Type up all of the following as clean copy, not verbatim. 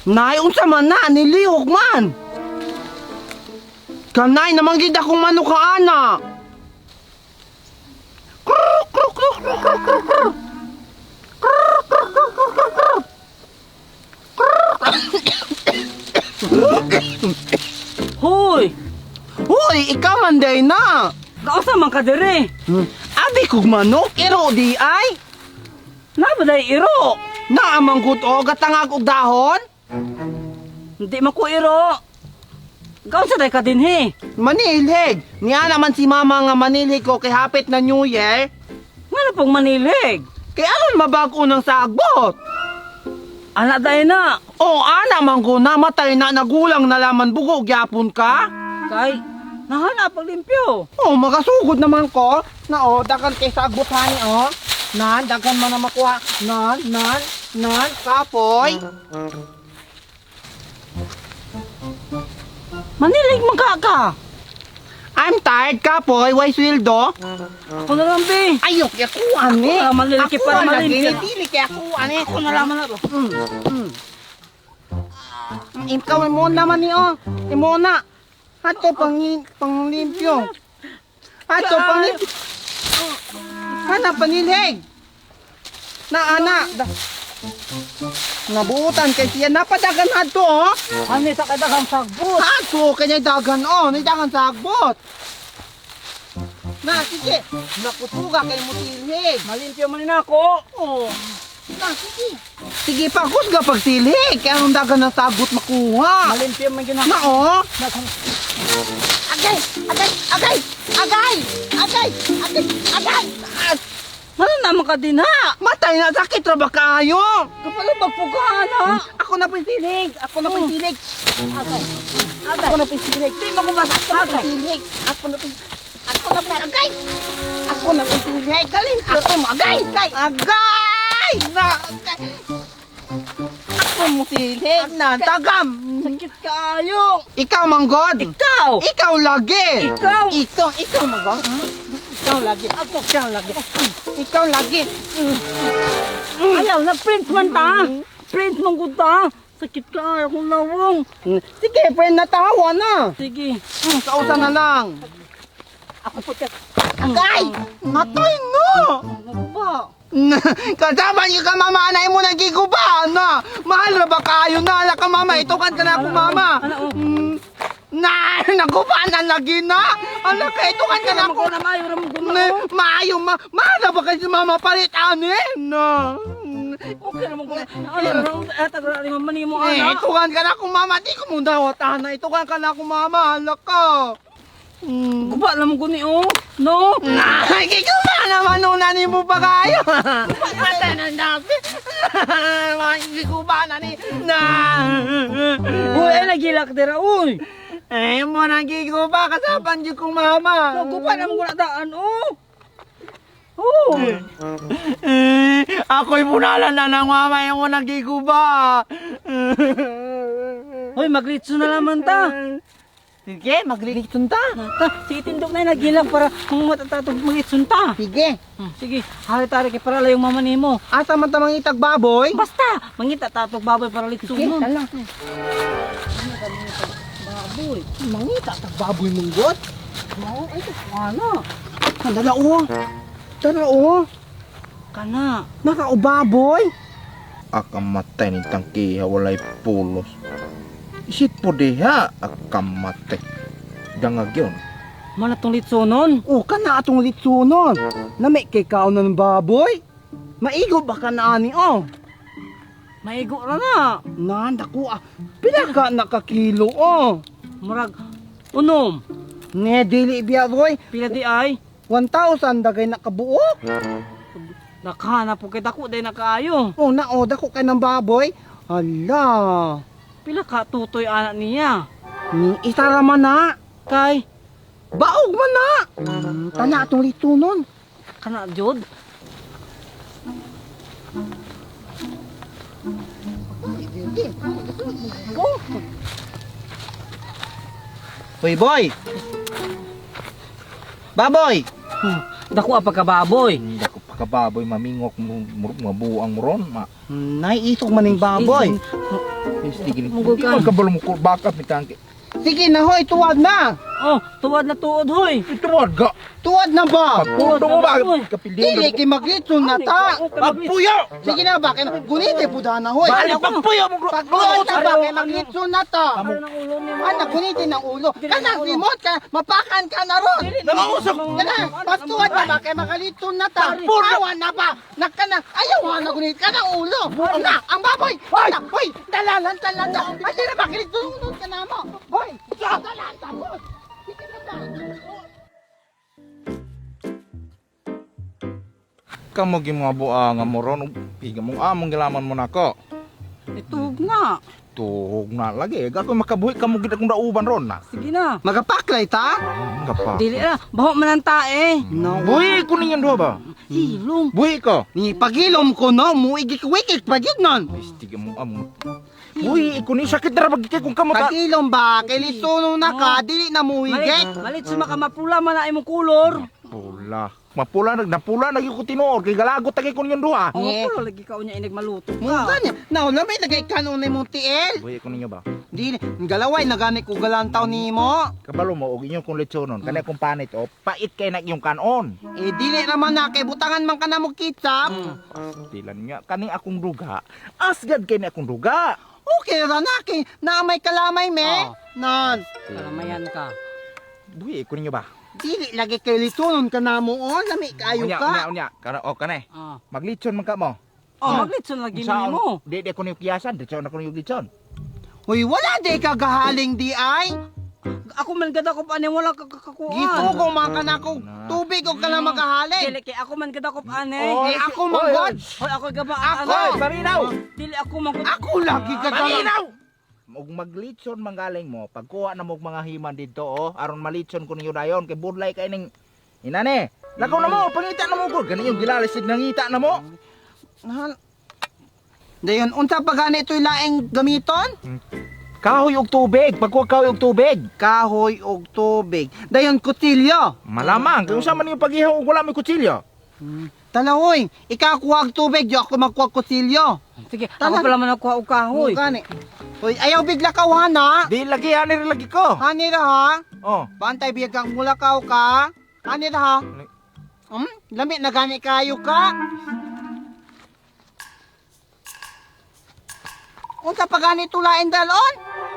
Nay, unsa man na, nilihok man. Kanay naman gid akong manok ka ana. Kruk, kruk, kruk, kruk, kruk, kruk, kruk. Kruk, kruk, kruk, kruk, kruk, kruk. Hoy! Hoy, ikaw man day na. Kausa man ka diri? Abi kog manok, iro di ay. Naa ba iro? Naamang gud o gatangag og dahon. Hindi man ko iro. Kausa day ka dinhi? Manilhig. Niya naman si mama nga manilhig ko kay hapit na New Year. Ngano pong manilhig? Kay aron mabago ng sagbot. Ana day na. O ana man ko namatay na nagulang na laman bugo gyapon ka. Kay nahana paglimpyo. O makasugod naman ko. Na o dagan kay sagbot hani o. Nan dagan man na makuha. Nan nan nan kapoy. Manilig man ka ka. I'm tired kapoy, why sweldo? Ako na lang be. Ayok kay ako ani. Ako na lang, manliliki Ako para ang lagi malimpyo. ni dili kay ako ani. Ako na lang man. Ikaw imo naman ni oh. Imo na. Ato pang panglimpyo. Ato panglimpyo. Ana panilhig. Na ana. Nabutan kay siya napadagan adto oh. Ani sa kadagang sagbot. Ato kanya dagan oh, ni dagan sagbot. Na sige, nakutuga kay mutilhig. Malimpyo man ni ako. Oh. Na sige. Sige pa kusga pagsilhig kay anong dagan na sagbot makuha. Malimpyo man gyud Na ako. oh. Agay! Agay! Agay! Agay! Agay! Agay! Agay! Ah, Ngano naman ka dinha? Matay na sakit ra ba kaayo? Kapalabag po ka ana. Ako na pisilig! Ako na pisilig! Agay. Agay. Ako na pisilig! Di mo kumasa. Ako na Agay. pisilig! Ako na pisilig! Ako na pisilig! Agay! Ako na pisilig! Galing! Ako mo! Agay! Agay! Agay! Na! Agay! Ako mo silig na tagam! Sakit kaayo. Ikaw manggod! Ikaw. Ikaw lagi! Ikaw. Ikaw! Ikaw manggod! Ikaw lagi! Ako! Ikaw lagi! Ikaw lagi! Ayaw na print man ta. Print man gud ta. Sakit kaayo akong lawong. Sige, friend, natawa na. Sige. Kausa na lang. Ako po ka. Agay! Matay no! Naguba. Kasama niyo ka, mama. Anay mo nagiguba na. Mahal na ba kayo na? Ala ka, mama. Ito ka na ako, mama. Ano, oh. Na, naguba na lagi na. Ala ka, ito ka na ako. Ako na maayo ra mo gud Na, maayo, ma. Mahal na ba kayo si mama palit, ane? No. Okay ra mo gud. Ano ra eta ra ni mama nimo Eh, ana. itukan ka na ako, mama. Di ko muna dawat, ana. Itukan ka na ako, mama. Ala ka. Guba lang mo guni oh. No. Nakikiguba naman nuna ni mo pa kayo. Matay na nabi. Makikiguba na ni. Na. Uy, ay nagilak dira uy. Eh, mo nagiguba kasapan di kong mama. No, guba na mo gud daan oh. Oh. Eh, ako'y punalan na ng mama yung mo nagiguba. Hoy, maglitso na naman ta. Sige, maglilitson ta. Ta, sige tindog na nagilak para kung matatatog maglitson ta. Sige. Sige, hari tari kay para layong mama nimo. Asa man ta mangitag baboy? Basta, mangita tatog baboy para litson Sige, mo. tala. Baboy. Mangita tag baboy munggot. Mao ay ano? Dala oh. Dala oh. Kana. Nakaubaboy. Akamatay ni tangkiha walay pulos. Isit po diha akamatay. Dangag yun. Mana tong litsonon? O kana atong litsunon. Nami kay kaon na ng baboy. Maigo ba ka na ani oh? Maigo ra na. Nan dako ah. Pila ka nakakilo oh. Murag unom. Ne dili biya boy. Pila di ay? 1,000 dagay nakabuok. Nakana po kay dako day nakaayo. Oh na oh dako kay ng baboy. Hala. Pila ka tutoy anak niya. Ni isa ra man na. Kay Baog man na. Tana atong litsunon. kana jud. Hoy boy. Baboy. Dako pa ka baboy. Hindi ko pagkababoy mamingok mabuang ron. Ma. Naiisog man ning baboy. Sige, Mugol di ka. man kabalo mo ko backup ni tangke. Sige na hoy, tuwad na. Oh, tuwad na tuod hoy. Ituwad ga. Tuwad na ba? Pagpundo mo ba? Uy. Kapilyon. Dili kay maglitson na ta. Pagpuyo! Sige na ba kay gunite pud na hoy. Bali pagpuyo mo. Pagpuyo na ba kay maglitson na ta. Ano ng ulo niya? Anak, gunite ng ulo. Kanang remote ka, mapakan ka na ron. Nangausap. Kana, pagtuwad na ba kay makalitson na ta. Awa na ba? Nakana, ayaw na gunit ka ng ulo. Na, ang baboy. Na, hoy, dalalan talanda. Ay, na ba kilitson ka na mo. Hoy, dalalan tapos. Sige na ba? Kamo gyud mga buanga mo ron, piga mong among gilaman mo nako. Ituog na. Tuhog na lagi. Ako makabuhi kamo gid akong dauban ron na. Sige na. Magapaklay ta? Nga pa. Dili na. Baho man ang tae. No. Buhi ko ninyo duha ba? Hilom. Buhi ko. Ni pagilom ko no, muigik-wikik pa gyud nun. Istiga mo amo. Buhi ko ni sakit ra bagay kung kamo ta. Pagilom ba kay lisuno na ka, dili na Malit, muigik. malit sa makamapula man na imong kulor. Pula. Mapula nag napula na gyud ko tinuod kay galagot tagay ko ninyong duha. Oh, Eh. mapula lagi ka unya inig maluto Mo ka. gani, na lamay nagay kanon ni mong tiil. Buhi ko ninyo ba? Dili, galaway na gani ko galantaw nimo. Kabalo mo og inyong kung lechonon kani akong panit oh, pait kay na inyong kanon. Eh dili naman na kay butangan man ka na mo ketchup. Tilan nga kani akong duga. Asgad kay ni akong duga. Okay ra na kay na may kalamay me. Oh. Nan, Kalamayan ka. Buhi ko ninyo ba? dili lagi kay lisunon ka na mo on, lami kaayo Unya, ka. unya, unya. Kana oh kani. Ah. Maglitson man ka mo. Oh, maglitson lagi nimo. Di di ko niyo kiyasan, di ko niyo litson. Hoy, wala di ka gahaling di ay. Ako man gada ko pa ani wala ka kakakuan. Gitugo man ka na ko tubig og ka na magahaling. Dili kay ako man gada ko pa ani. Oh, Eh ako man god. Hoy, ako gaba Ako! Hoy, paminaw. Dili ako man gud. Ako lagi ka Paminaw. Og maglitson manggaling mo, pagkuha na mo og mga himan didto oh, aron malitson ko ninyo dayon kay budlay kay ning inane. Lakaw na mo, pangita na mo ko. Gani yung gilalisid nangita na mo. Nahal. Dayon, unsa pa gani ito'y laing gamiton? Kahoy og tubig, pagkuha kahoy og tubig. Kahoy og tubig. Dayon kutsilyo. Malamang, kay unsa man yung paghihaw og wala may kutsilyo. Talahoy, ikaw kuha og tubig, di ako magkuha og kutsilyo. Sige, ako Tanan. pala man nakuha og kahoy. Gani. Hoy, ayaw bigla ka ha. Di lagi ani rin lagi ko. Hani ra ha. Oh. Bantay biyag kang mulakaw ka. Hani ra ha. Lami na gani kayo ka. Unsa pa gani tulain dalon?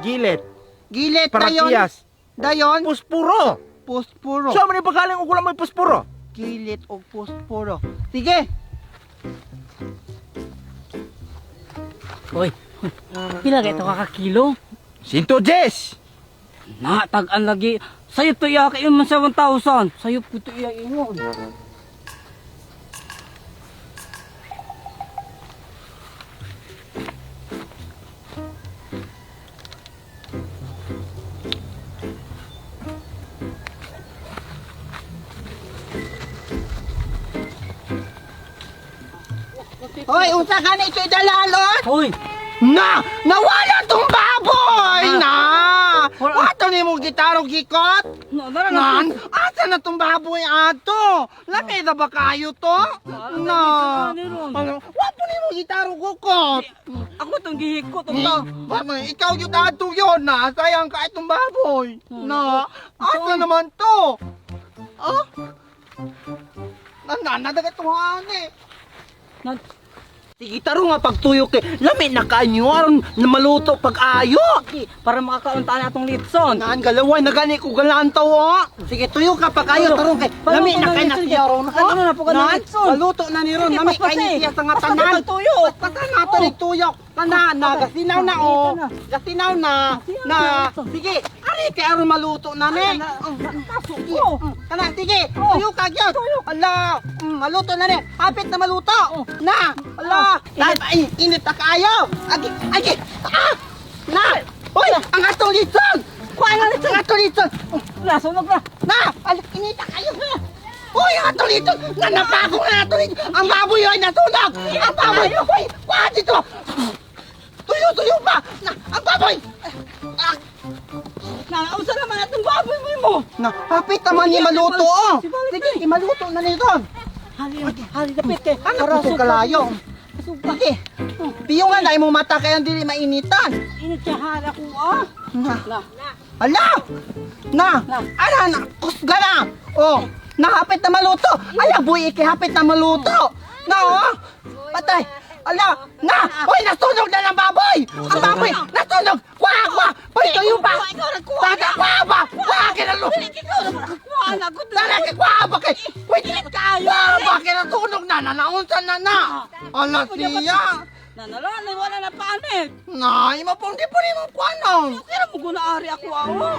Gilit, Gilit dayon. parakiyas, Dayon, puspuro. puspuro. Sa man yung paghaling og wala may puspuro. Gilit og puspuro. Sige. Hoy. Pila kay to ka kilo? Sinto Jess. Na tag-an lagi. Sayop to iya kay man sa 1,000. Sayop ko to iya ingon. Hoy, unsa gani ito'y dalalon? Hoy, Na! Nawala tong baboy! Na! Wala. Wato ni mo gitaro gikot? no, dara na. Nan, asa na tong baboy ato? Lami na ba kayo to? Na! Ano? Wato ni mo gitaro gukot? Ako tong gihikot Na, to. baboy, ikaw yung ato yun na. Sayang ka itong baboy. Na, asa naman to? Ah? Nananadagat eh. Na, Sige, taro nga pagtuyo kay lami na kaanyo aron na maluto pag ayo. Sige, para makakaunta na atong litson. Naan galaway na gani ko galantaw oh. Sige, tuyo ka pag ayo tarong kay lami na kay Paluto na na siya ron. Ano na po ka ng Naan, litson? Maluto na ni ron, Sige, lami kay paspas ni eh. siya sa nga Paspas tanan. ang tuyo. Paspasan nato ni tuyok. Kana na gasinaw na oh. Gasinaw na. Gasinaw Na. na. Sige, ari kay aron maluto na ni. Kaso Sige, ko. Kana sige, Oh. tuyo ka gyud. Ala, maluto na ni. Hapit na maluto. Na, ala. Ay, init na kaayo. Agi, agi. Ah! Na! Hoy, ang atong litson! Kuha ang litson, ang atong litson! Nasunog na. Na! Ala, init na kayo. Hoy, ang atong litson! Na, napago na atong litson! Ang baboy ay nasunog! Ang baboy! Hoy, kuha dito! Tuyo, tuyo pa! Na, ang baboy! Ah, Na, unsa naman atong baboy mo mo? na, hapit naman ni maluto, oh! Si Balik Sige, imaluto na nito. Hali, hali dapit kay. Anak ko kalayo. Supa. Sige. Piyungan na imong mata kay ang dili mainitan. Init siya hara ko ah. Na. Na. Ala! Na! Na. Ana na! Kusga na! Oh! Nahapit na maluto! Ala, buhi ikay hapit na maluto! Na oh! Patay! Ala! Na! Hoy, nasunog na ng baboy! Ang baboy! Nasunog! Kuha, kuha! Hoy, tuyo pa! Tata, kuha ba? Kuha, kinalo! Kuha na ko. Tara, kay kuha ba kay? Wait, kuha ba? Kinasunog na! Nanaunsa na na! Ala siya! Na na na, wala na paanit. Na, ima pong di po ni mo kuha Kaya mo guna ari ako ah. Oh.